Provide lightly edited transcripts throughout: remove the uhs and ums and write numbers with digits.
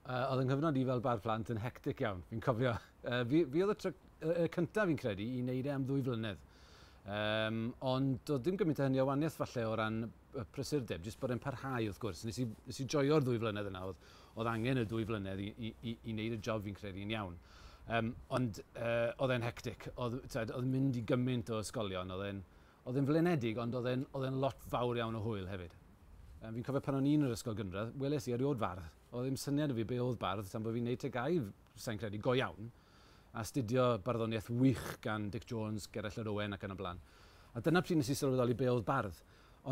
Oedd yng nghyfnod i fel bardd plant yn hectic iawn, fi'n cofio. Fi oedd y tro cyntaf fi'n credu i wneud e am 2 flynedd. Ond doedd dim gymaint o hynny o wahaniaeth falle o ran y prysurdeb, jyst bod e'n parhau wrth gwrs. Nes i joio'r 2 flynedd yna, oedd angen y 2 flynedd i wneud y job fi'n credu yn iawn. Ond oedd e'n hectic, oedd mynd i gymaint o ysgolion, oedd e'n flinedig, ond oedd e'n lot fawr iawn o hwyl hefyd. Fi'n cofio pan o'n i'n yr ysgol gynradd, weles i erioed fardd. Oedd ddim syniad o fi be oedd bardd tan bod fi'n neud TGAU, sa'n credu, go iawn. A astudio barddoniaeth wych gan Dic Jones, Gerallt Lloyd Owen ac yn y blaen. A dyna pryd nes i sylweddoli be oedd bardd.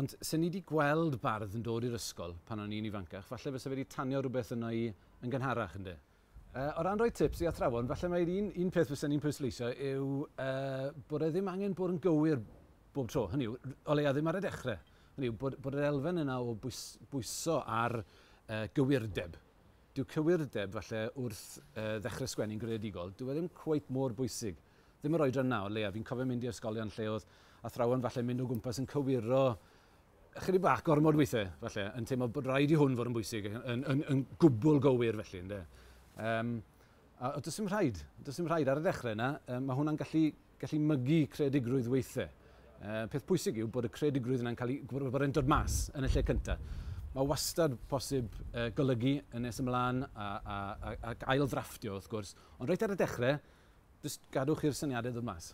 Ond sen ni wedi gweld bardd yn dod i'r ysgol pan o'n i'n ifancach, falle fysa fe wedi tanio rhywbeth yno i yn gynharach, ynddo. O ran rhoi tips i athrawon, falle mae'r un peth fysa ni'n pwysleisio yw bod e ddim angen bod yn gywir bob tro. Hynny yw, o leia ddim ar y dechrau. Hynny yw, bod yr elfen yna o bwyso ar gywirdeb. Dyw cywirdeb falle wrth ddechrau sgwennu'n greadigol, dyw e ddim cweit mor bwysig. Ddim yr oedran 'na o leia. Fi'n cofio mynd i ysgolion lle oedd athrawon falle mynd o gwmpas yn cywiro chydig bach gormod weithiau, falle, yn teimlo bod rhaid i hwn fod yn bwysig, yn gwbl gywir felly, ynde. A does dim rhaid ar y dechrau yna, mae hwnna'n gallu mygu creadigrwydd weithiau. Peth pwysig yw bod y creadigrwydd yna'n cael ei, bod e'n dod mas yn y lle cyntaf. Mae wastad posib golygu yn nes ymlaen a ail ddrafftio wrth gwrs, ond reit ar y dechrau, jyst gadwch i'r syniadau ddod mas.